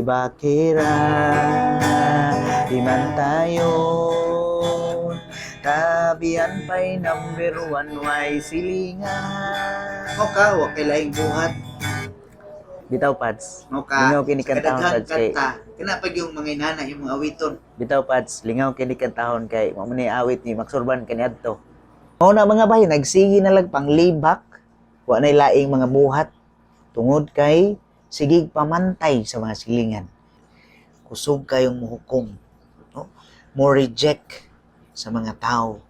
Bakira, di man tayo tabian pa'y number 1 way silingan. Mo ka, wa kay laing buhat. Bitaw, Pads. Mo ka. Lingaw kini Sa kantahon, kadaghang Pads, kay kanta. Kana pag yung mga inana, yung mga awiton. Bitaw, Pads, lingaw kini kantahon kay mao man ni awit ni Maxurban kaniadto. Mao na, mga bay, nagsige na lang panglibak, wa nay laing mga buhat tungod kay sigig pamantay sa mga silingan. Kusog kayong muhukom, no? Mo reject sa mga tao.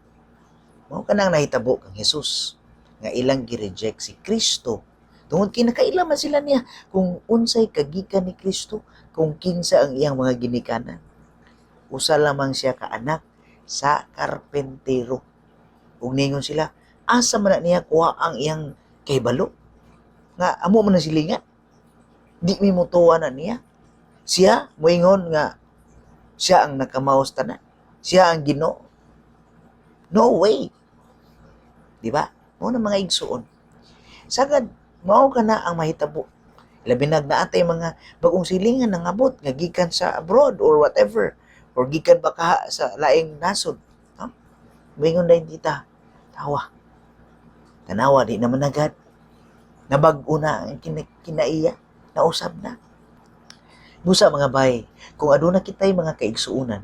Mao kanang nahitabo kang Jesus nga ilang gi-reject si Kristo. Tungod kay nakaila man sila niya kung unsay kagikan ni Kristo, kung kinsa ang iyang mga ginikanan. Usa lamang siya ka anak sa karpentero. Ug ningon sila, asa man na niya kuha ang iyang kahibalo? Nga amo man ang silingan. Di mi motuwa na niya. Siya moingon nga siya ang nakamaos tanan. Siya ang Ginoo. No way. Di ba? Mao na, mga igsuon. Sagad mao ka na ang mahitabo. Labi nag naa tay mga bagong silingan nangabot nga gikan sa abroad or whatever or gikan pa kaha sa laing nasod. No? Moingon dayon kita. Tawa. Tanawa, di naman agad. Nabag-o na ang kinaiya. Nausab na. Busa, mga bay, kung aduna kitay mga kaigsuunan,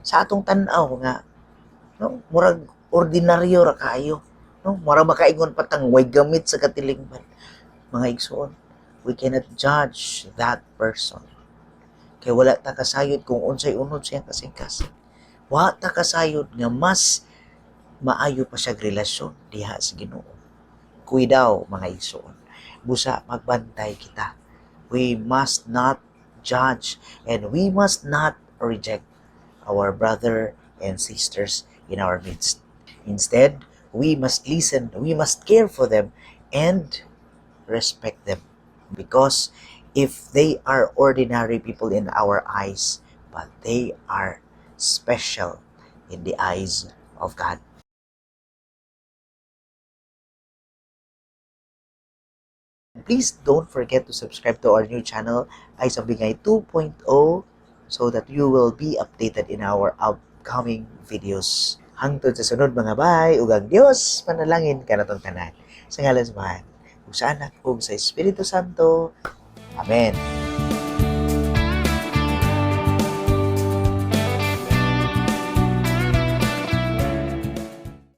sa atong tan-aw nga, no, murag ordinaryo ra kaayo, no, murag makaingon patang way gamit sa katilingban. Mga igsuon, we cannot judge that person. Kay wala ta kasayod kung unsay unod siyang kasing-kasing. Wa ta kasayod nga mas maayo pa siya relasyon diha sa Ginoo. Kuidaw, mga igsuon. Busa magbantay kita. We must not judge and we must not reject our brother and sisters in our midst. Instead, we must listen, we must care for them and respect them. Because if they are ordinary people in our eyes, but they are special in the eyes of God. Please don't forget to subscribe to our new channel, Eyes of Bingay 2.0, so that you will be updated in our upcoming videos. Hangtod sa sunod, mga bay, ug ang Dios panalangin kanatong tanan. Sa ngalan sa Amahan, ug sa Anak, ug sa Espiritu Santo. Amen.